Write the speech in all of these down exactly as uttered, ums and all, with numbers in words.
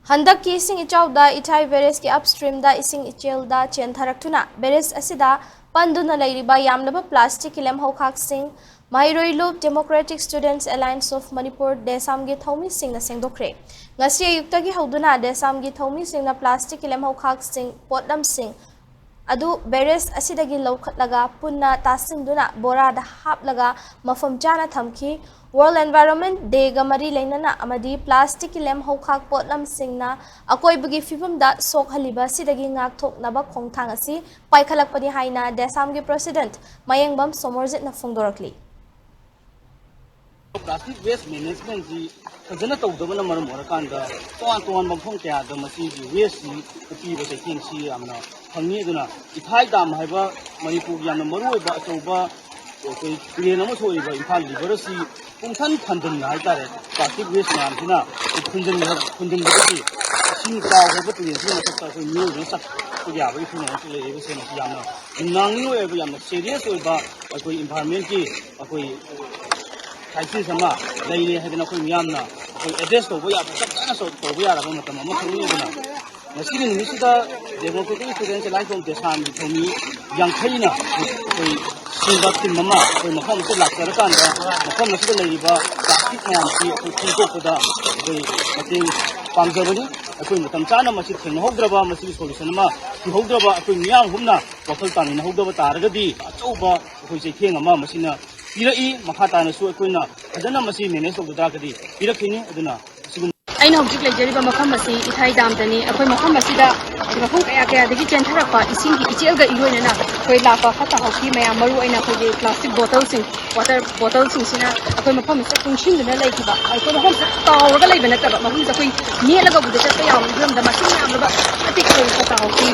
ꯍꯟꯗꯛꯀꯤ ꯏꯁꯤꯡ ꯏꯆꯥꯎꯗ ꯏꯊꯥꯏ ꯕꯦꯔꯦꯖꯀꯤ ꯑꯞꯁ꯭ꯇ꯭ꯔꯤꯝꯗ ꯏꯁꯤꯡ ꯏꯆꯦꯜꯗ ꯆꯦꯟꯊꯔꯛꯇꯨꯅ ꯕꯦꯔꯦꯖ ꯑꯁꯤꯗ ꯄꯟꯗꯨꯅ ꯂꯩꯔꯤꯕ ꯌꯥꯝꯂꯕ ꯄ꯭ꯂꯥꯁꯇꯤꯛꯀꯤ ꯂꯦꯝꯍꯧꯈꯥꯛꯁꯤꯡ ꯃꯍꯩꯔꯣꯏ ꯂꯨꯞ Democratic Students Alliance of Manipur, ꯗꯦꯁꯥꯝꯒꯤ ꯊꯧꯃꯤꯁꯤꯡꯅ ꯁꯦꯡꯗꯣꯛꯈ꯭ꯔꯦ꯫ ꯉꯁꯤ ꯑꯌꯨꯛꯇꯒꯤ ꯍꯧꯗꯨꯅ ꯗꯦꯁꯥꯝꯒꯤ ꯊꯧꯃꯤꯁꯤꯡꯅ ꯄ꯭ꯂꯥꯁꯇꯤꯛꯀꯤ ꯂꯦꯝꯍꯧꯈꯥꯛꯁꯤꯡ, ꯄꯣꯠꯂꯝꯁꯤꯡ ꯑꯗꯨ ꯕꯦꯔꯦꯖ ꯑꯁꯤꯗꯒꯤ ꯂꯧꯈꯠꯂꯒ ꯄꯨꯟꯅ ꯇꯥꯁꯤꯟꯗꯨꯅ ꯕꯣꯔꯥꯗ ꯍꯥꯞꯂꯒ ꯃꯐꯝ ꯆꯥꯅ ꯊꯝꯈꯤ꯫ World Environment Dayꯒ ꯃꯔꯤ ꯂꯩꯅꯅ ꯑꯃꯗꯤ ꯄ꯭ꯂꯥꯁꯇꯤꯛꯀꯤ ꯂꯦꯝꯍꯧꯈꯥꯛ ꯄꯣꯠꯂꯝꯁꯤꯡꯅ ꯑꯀꯣꯏꯕꯒꯤ ꯐꯤꯕꯝꯗ ꯁꯣꯛꯍꯜꯂꯤꯕ ꯑꯁꯤꯗꯒꯤ ꯉꯥꯛꯊꯣꯛꯅꯕ ꯈꯣꯡꯊꯥꯡ ꯑꯁꯤ ꯄꯥꯏꯈꯠꯂꯛꯄꯅꯤ ꯍꯥꯏꯅ ꯗꯦꯁꯥꯝꯒꯤ President ꯃꯌꯦꯡꯕꯝ ꯁꯣꯃꯣꯔꯖꯤꯠꯅ ꯐꯣꯡꯗꯣꯔꯛꯂꯤ꯫ Plastic waste managementꯁꯤ ꯐꯖꯅ ꯇꯧꯗꯕꯅ ꯃꯔꯝ ꯑꯣꯏꯔꯀꯥꯟꯗ ꯇꯣꯉꯥꯟ ꯇꯣꯉꯥꯟꯕ ꯃꯐꯝ ꯀꯌꯥꯗ ꯃꯁꯤꯒꯤ wasteꯁꯤ ꯄꯤꯕ ꯆꯩꯊꯦꯡꯁꯤ ꯌꯥꯝꯅ ꯐꯪꯉꯤ꯫ ꯑꯗꯨꯅ ꯏꯊꯥꯏ dam ꯍꯥꯏꯕ ꯃꯅꯤꯄꯨꯔꯒꯤ ꯌꯥꯝꯅ ꯃꯔꯨꯑꯣꯏꯕ ꯑꯆꯧꯕ ꯑꯩꯈꯣꯏ ꯇꯨꯔꯦꯜ ꯑꯃꯁꯨ ꯑꯣꯏꯔꯤꯕ ꯏꯝꯐꯥꯜ river ꯑꯁꯤ ꯄꯨꯡꯊꯟ ꯊꯟꯗꯟꯅ ꯍꯥꯏꯇꯥꯔꯦ, plastic waste ꯃꯌꯥꯝꯁꯤꯅ ꯐꯨꯟꯖꯤꯟꯕ-, ꯐꯨꯟꯖꯤꯟꯕꯗꯒꯤ ꯏꯁꯤꯡ ꯆꯥꯎꯈ꯭ꯔꯕ ꯇꯨꯔꯦꯜꯁꯤꯒꯤ ꯃꯊꯛꯇ ꯑꯩꯈꯣꯏ ꯃꯤꯑꯣꯏꯕꯅ ꯆꯠꯄ ꯌꯥꯕꯒꯤ ꯐꯤꯕꯝ ꯑꯃꯁꯨ ꯂꯩꯔꯤꯕꯁꯦ ꯃꯁꯤ ꯌꯥꯝꯅ ꯅꯨꯡꯅꯥꯡꯅꯤꯡꯉꯥꯏ ꯑꯣꯏꯕ, ꯌꯥꯝꯅ serious ꯑꯣꯏꯕ ꯑꯩꯈꯣꯏ environmentꯀꯤ ꯑꯩꯈꯣꯏ crisis ꯑꯃ ꯂꯩꯔꯦ ꯍꯥꯏꯗꯅ ꯑꯩꯈꯣꯏ ꯃꯤꯌꯥꯝꯅ ꯑꯩꯈꯣꯏ address ꯇꯧꯕ ꯌꯥꯕ, ꯆꯞ ꯆꯥꯅ ꯇꯧꯕ ꯌꯥꯔꯕ ꯃꯇꯝ ꯑꯃꯈꯛꯅꯤ꯫ ꯑꯗꯨꯅ ꯉꯁꯤꯒꯤ ꯅꯨꯃꯤꯠꯁꯤꯗ Democratic Students Alliance of ꯗꯦꯁꯥꯝꯒꯤ ꯊꯧꯃꯤ ꯌꯥꯡꯈꯩꯅ ꯑꯩꯈꯣꯏ ꯁꯤꯟꯕ team ꯑꯃ ꯑꯩꯈꯣꯏ ꯃꯐꯝ ꯑꯁꯤꯗ ꯂꯥꯛꯆꯔꯀꯥꯟꯗ ꯃꯐꯝ ꯑꯁꯤꯗ ꯂꯩꯔꯤꯕ plastic ꯃꯌꯥꯝꯁꯤ ꯑꯩꯈꯣꯏ ꯈꯣꯝꯗꯣꯛꯄꯗ ꯑꯩꯈꯣꯏ ꯃꯇꯦꯡ ꯄꯥꯡꯖꯕꯅꯤ꯫ ꯑꯩꯈꯣꯏ ꯃꯇꯝ ꯆꯥꯅ ꯃꯁꯤ ꯊꯦꯡꯅꯍꯧꯗ꯭ꯔꯕ, ꯃꯁꯤꯒꯤ solution ꯑꯃ ꯊꯤꯍꯧꯗ꯭ꯔꯕ, ꯑꯩꯈꯣꯏ ꯃꯤꯌꯥꯝ ꯄꯨꯝꯅ ꯋꯥꯈꯜ ꯇꯥꯃꯤꯟꯅꯍꯧꯗꯕ ꯇꯥꯔꯒꯗꯤ ꯑꯆꯧꯕ ꯑꯩꯈꯣꯏ ꯆꯩꯊꯦꯡ ꯑꯃ ꯃꯁꯤꯅ ꯄꯤꯔꯛꯏ꯫ ꯃꯈꯥ ꯇꯥꯅꯁꯨ ꯑꯩꯈꯣꯏꯅ ꯐꯖꯅ ꯃꯁꯤ manage ꯇꯧꯕ ꯇꯥꯔꯒꯗꯤ ꯄꯤꯔꯛꯈꯤꯅꯤ꯫ ꯑꯗꯨꯅ ꯑꯁꯤꯒꯨꯝꯕ ꯑꯩꯅ ꯍꯧꯖꯤꯛ ꯂꯩꯖꯔꯤꯕ ꯃꯐꯝ ꯑꯁꯤ ꯏꯊꯥꯏ damꯗꯅꯤ꯫ ꯑꯩꯈꯣꯏ ꯃꯐꯝ ꯑꯁꯤꯗ ꯃꯐꯝ ꯀꯌꯥ ꯀꯌꯥꯗꯒꯤ ꯆꯦꯟꯊꯔꯛꯄ ꯏꯁꯤꯡꯒꯤ ꯏꯆꯦꯜꯒ ꯏꯔꯣꯏꯅꯅ ꯑꯩꯈꯣꯏ ꯂꯥꯛꯄ ꯐꯠꯇ ꯍꯥꯎꯊꯤ ꯃꯌꯥꯝ, ꯃꯔꯨ ꯑꯣꯏꯅ ꯑꯩꯈꯣꯏꯒꯤ plastic bottleꯁꯤꯡ, water bottleꯁꯤꯡꯁꯤꯅ ꯑꯩꯈꯣꯏ ꯃꯐꯝ ꯑꯁꯤꯗ ꯇꯨꯡꯁꯤꯟꯗꯨꯅ ꯂꯩꯈꯤꯕ꯫ ꯑꯩꯈꯣꯏ ꯃꯐꯝꯁꯤꯗ ꯇꯥꯎꯔꯒ ꯂꯩꯕ ꯅꯠꯇꯕ, ꯃꯐꯝꯁꯤꯗ ꯑꯩꯈꯣꯏ ꯅꯦꯠꯂꯒ ꯎꯕꯗ ꯆꯠꯄ ꯌꯥꯕꯒꯤ ꯐꯤꯕꯝꯗ ꯃꯁꯤꯡ ꯌꯥꯝꯂꯕ ꯃꯇꯤꯛ ꯑꯩꯈꯣꯏ ꯐꯠꯇ ꯍꯥꯎꯊꯤ,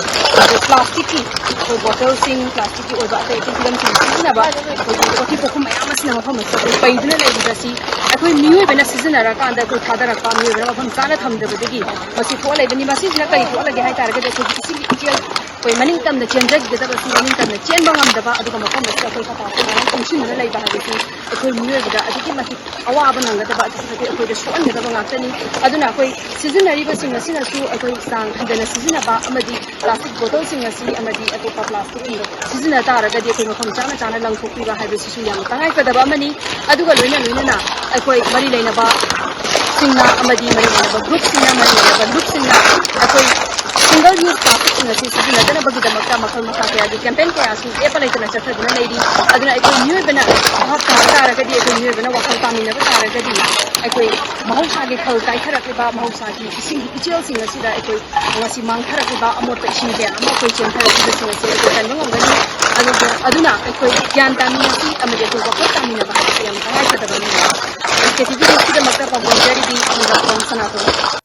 ꯑꯗꯩ plasticꯀꯤ ꯑꯩꯈꯣꯏ bottleꯁꯤꯡ, plasticꯀꯤ ꯑꯣꯏꯕ ꯑꯇꯩ ꯑꯇꯩ ꯐꯤꯕꯝꯁꯤꯡ ꯁꯤꯖꯤꯟꯅꯕ ꯑꯩꯈꯣꯏꯒꯤ ꯄꯣꯠꯊꯤ ꯄꯣꯠꯀꯨꯝ ꯃꯌꯥꯝ ꯑꯁꯤꯅ ꯃꯐꯝ ꯑꯁꯤꯗ ꯑꯩꯈꯣꯏ ꯄꯩꯗꯨꯅ ꯂꯩꯔꯤꯕ ꯑꯁꯤ ꯑꯩꯈꯣꯏ ꯃꯤꯑꯣꯏꯕꯅ ꯁꯤꯖꯤꯟꯅꯔꯀꯥꯟꯗ ꯑꯩꯈꯣꯏ ꯊꯥꯗꯔꯛꯄ, ꯃꯤꯑꯣꯏꯕꯅ ꯃꯐꯝ ꯆꯥꯅ ꯊꯝꯗꯕꯗꯒꯤ ꯃꯁꯤ ꯊꯣꯛꯍꯜꯂꯛꯏꯕꯅꯤ꯫ ꯃꯁꯤꯁꯤꯅ ꯀꯔꯤ ꯊꯣꯛꯍꯜꯂꯒꯦ ꯍꯥꯏ ꯇꯥꯔꯒꯗꯤ ꯑꯩꯈꯣꯏꯒꯤ ꯏꯁꯤꯡꯒꯤ ꯏꯆꯦꯜ ꯑꯩꯈꯣꯏ ꯃꯅꯤꯡ ꯇꯝꯅ ꯆꯦꯟꯖꯈꯤꯒꯗꯕꯁꯤ ꯃꯅꯤꯡ ꯇꯝꯅ ꯆꯦꯟꯕ ꯉꯝꯗꯕ, ꯑꯗꯨꯒ ꯃꯐꯝ ꯑꯁꯤꯗ ꯑꯩꯈꯣꯏ ꯐꯠꯇ ꯍꯥꯎꯗꯤ ꯃꯌꯥꯝ ꯇꯨꯡꯁꯤꯟꯗꯨꯅ ꯂꯩꯕ ꯍꯥꯏꯕꯁꯤ ꯑꯩꯈꯣꯏ ꯃꯤꯑꯣꯏꯕꯗ ꯑꯗꯨꯛꯀꯤ ꯃꯇꯤꯛ ꯑꯋꯥꯕ ꯅꯪꯒꯗꯕ, ꯑꯗꯨꯛꯀꯤ ꯃꯇꯤꯛ ꯑꯩꯈꯣꯏꯗ ꯁꯣꯛꯍꯟꯒꯗꯕ ꯉꯥꯛꯇꯅꯤ꯫ ꯑꯗꯨꯅ ꯑꯩꯈꯣꯏ ꯁꯤꯖꯤꯟꯅꯔꯤꯕꯁꯤꯡ ꯑꯁꯤꯅꯁꯨ ꯑꯩꯈꯣꯏ ꯆꯥꯡ ꯍꯟꯊꯅ ꯁꯤꯖꯤꯟꯅꯕ ꯑꯃꯗꯤ ꯄ꯭ꯂꯥꯁꯇꯤꯛ ꯕꯣꯇꯜꯁꯤꯡ ꯑꯁꯤ ꯑꯃꯗꯤ ꯑꯇꯣꯞꯄ ꯄ꯭ꯂꯥꯁꯇꯤꯛꯁꯤꯡꯗꯣ ꯁꯤꯖꯤꯟꯅ ꯇꯥꯔꯒꯗꯤ ꯑꯩꯈꯣꯏ ꯃꯐꯝ ꯆꯥꯅ ꯆꯥꯅ ꯂꯪꯊꯣꯛꯄꯤꯕ ꯍꯥꯏꯕꯁꯤꯁꯨ ꯌꯥꯝꯅ ꯇꯉꯥꯏꯐꯗꯕ ꯑꯃꯅꯤ꯫ ꯑꯗꯨꯒ ꯂꯣꯏꯅ ꯂꯣꯏꯅꯅ ꯑꯩꯈꯣꯏ ꯃꯔꯤ ꯂꯩꯅꯕ ꯁꯤꯡꯅ ꯑꯃꯗꯤ ꯃꯔꯤ ꯂꯩꯅꯕ ꯒ꯭ꯔꯨꯞꯁꯤꯡꯅ, ꯃꯔꯤ ꯂꯩꯅꯕ ꯂꯨꯞꯁꯤꯡꯅ ꯑꯩꯈꯣꯏ ꯁꯤꯡꯒꯜ ꯌꯨꯁ ꯄ꯭ꯂꯥꯁꯇꯤꯛꯁꯤꯡ ꯑꯁꯤ ꯁꯤꯖꯤꯟꯅꯗꯅꯕꯒꯤꯗꯃꯛꯇ ꯃꯈꯜ ꯃꯈꯥ ꯀꯌꯥꯒꯤ ꯀꯦꯝꯄꯦꯟ ꯀꯌꯥꯁꯨ ꯂꯦꯞꯄ ꯂꯩꯇꯅ ꯆꯠꯊꯗꯨꯅ ꯂꯩꯔꯤ꯫ ꯑꯗꯨꯅ ꯑꯩꯈꯣꯏ ꯃꯤꯑꯣꯏꯕꯅ ꯚꯥꯞ ꯇꯥꯕ ꯇꯥꯔꯒꯗꯤ, ꯑꯩꯈꯣꯏ ꯃꯤꯑꯣꯏꯕꯅ ꯋꯥꯈꯜ ꯇꯥꯃꯤꯟꯅꯕ ꯇꯥꯔꯒꯗꯤ, ꯑꯩꯈꯣꯏ ꯃꯍꯧꯁꯥꯒꯤ ꯈꯜ ꯀꯥꯏꯊꯔꯛꯂꯤꯕ, ꯃꯍꯧꯁꯥꯒꯤ ꯏꯁꯤꯡꯒꯤ ꯏꯆꯦꯜꯁꯤꯡ ꯑꯁꯤꯗ ꯑꯩꯈꯣꯏ ꯉꯁꯤ ꯃꯥꯡꯊꯔꯛꯂꯤꯕ ꯑꯃꯣꯠꯄ ꯏꯁꯤꯡ ꯀꯌꯥ ꯑꯃ ꯑꯩꯈꯣꯏ ꯆꯦꯟꯊꯔꯛꯂꯤꯕꯁꯤꯡ ꯑꯁꯤ ꯑꯩꯈꯣꯏ ꯀꯟꯕ ꯉꯝꯒꯅꯤ꯫ ꯑꯗꯨꯒ ꯑꯗꯨꯅ ꯑꯩꯈꯣꯏ ꯒ꯭ꯌꯥꯟ ꯇꯥꯃꯤꯟꯅꯁꯤ ꯑꯃꯗꯤ ꯑꯩꯈꯣꯏ ꯋꯥꯈꯜ ꯇꯥꯃꯤꯟꯅꯕ ꯍꯥꯏꯕꯁꯤ ꯌꯥꯝ ꯇꯉꯥꯏꯐꯗꯕ ꯑꯃꯅꯤ꯫ ꯀꯦ ꯇꯤ ꯚꯤ ꯅ꯭ꯌꯨꯁꯀꯤꯗꯃꯛꯇ ꯄꯥꯎꯗꯝꯖꯔꯤꯕꯤ ꯁꯅꯥꯇꯣꯝꯕꯤ꯫